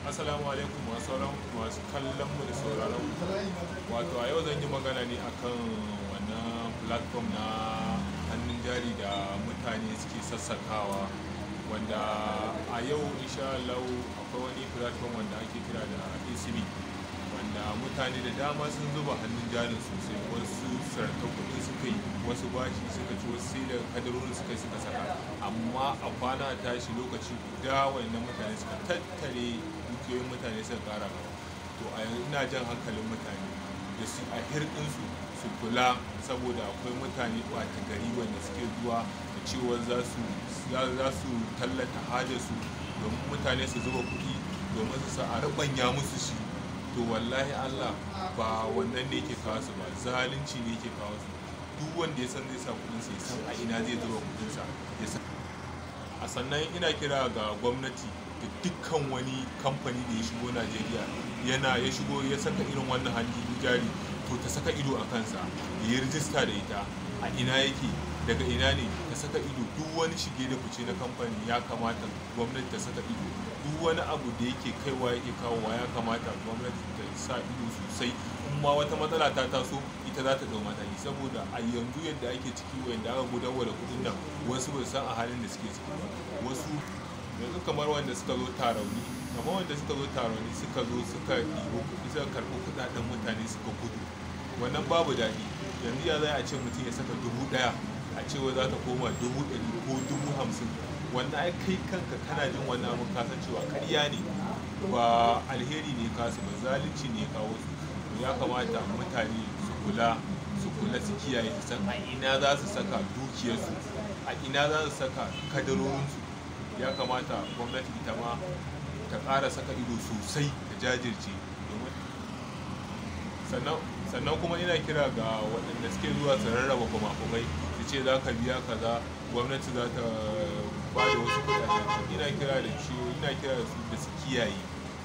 Assalamu alaikum masu sauran masu kallon mu da sauraron mu. Wato a yau zan yi magana ne akan wannan platform na hannun jari da mutane suke sassakawa, wanda a yau insha Allah akwai wani platform wanda ake kira da ACB, wanda mutane da dama sun zuba hannun jarin sosai. Wasu sarta kuɗi suka yi, wasu bashi suka ci, wasu sai da kadarorin suka yi suka saka. Amma a kwana tashi lokaci guda wayannan mutane suka tattare dukiyoyin mutane suka ƙara gaba. To a yanzu ina jan hankalin mutane da su a hirɗinsu su kula, saboda akwai mutane ɓata gari wanda suke zuwa da cewa za su tallata hajarsu domin mutane su zuba kuɗi domin su sa a ruɓanya musu shi. To wallahi Allah ba wannan ne yake kawo su ba, zalunci ne yake kawo su. Duk wanda ya san zai sa kuɗinsa ya san a ina zai zuba kuɗinsa ya san. A sannan ina kira ga gwamnati da dukkan wani kamfani da ya shigo Najeriya yana ya shigo ya saka irin wannan hannun jari, to ta saka ido a kansa, ya yi rijista da ita, a ina yake, daga ina ne, ta saka ido. Duk wani shige da fice na kamfani ya kamata gwamnati ta saka ido. Duk wani abu da yake kaiwa yake kawowa ya kamata gwamnati ta sa ido sosai. In ma wata matsala ta taso, ita za ta ɗau mataki. Saboda a yanzu yadda ake ciki, wanda aka gudanar da kuɗin nan, wasu ba su san a halin da suke ciki ba. Wasu yanzu kamar wanda suka zo tarauni, kamar wanda suka zo tarauni suka zo suka ɗibo kuɗi, suka karɓi kuɗaɗen mutane suka gudu. Wannan babu daɗi. Yanzu ya za a ce mutum ya saka 1000 a cewa za ta koma 100,000 ko 50,000? Wannan ai kai kanka kana jin wannan abin ka san cewa ƙarya ne, ba alheri ne kasu ba, zalunci ne kawo su. To ya kamata mutane su kula, su kula, su kiyaye, su san a ina za su saka dukiyarsu, a ina za su saka kadarorinsu. Ya kamata gwamnati ita ma ta ƙara saka ido sosai, ta jajirce domin sannan kuma ina kira ga waɗanda suke zuwa su rarraba kwamakwamai su ce za ka biya kaza, gwamnati za ta ba da wasu kuɗaɗe. Ina kira da shi, ina kira da su da su kiyaye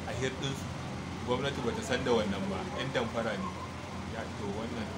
a hirɗinsu. Gwamnati ba ta san da wannan ba, 'yan damfara ne. Ya to wannan.